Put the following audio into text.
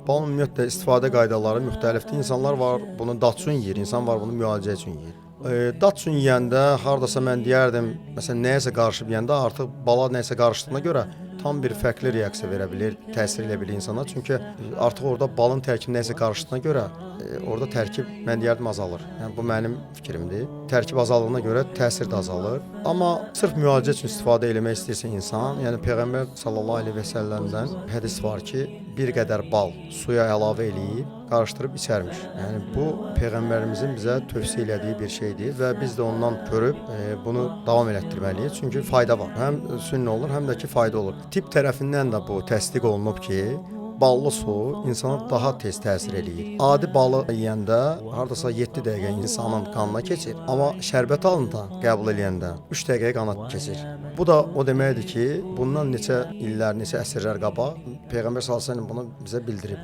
Balın ümumiyyətlə istifadə qaydaları müxtəlifdir. İnsanlar var bunu dad üçün yeyir, insan var bunu müalicə üçün yeyir. Dad üçün yeyəndə hardasa mən deyərdim, məsələn nəyəsə qarışıb yeyəndə artıq bala nəyəsə qarışdığına görə tam bir fərqli reaksiya verə bilir, təsir eləyə bilir insana. Çünki artıq orada balın tərkibində nəyisə qarışdığına görə orada tərkib mən deyərdim azalır. Yəni bu mənim fikrimdir. Tərkib azaldığına görə təsir də azalır. Amma sırf müalicə üçün istifadə eləmək istəyirsə insan, yəni Peyğəmbər sallallahu əleyhi və səlləmdən hədis var ki, bir qədər bal suya əlavə eləyib qarışdırıb içərmiş. Yəni bu peyğəmbərimizin bizə tövsiyə elədiyi bir şeydir və biz də ondan görüb bunu davam elətdirməliyik. Çünki fayda var. Həm sünnə olur, həm də ki fayda olur. Tibb tərəfindən də bu təsdiq olunub ki, ballı su insana daha tez təsir eləyir. Adi balı yeyəndə hardasa 7 dəqiqə insanın qanına keçir, amma şərbət halında qəbul eləyəndə 3 dəqiqəyə qana keçir. Bu da o deməkdir ki, bundan neçə illər, neçə əsrlər qabaq Peyğəmbər sallallahu əleyhi və səlləm bunu bizə bildirib.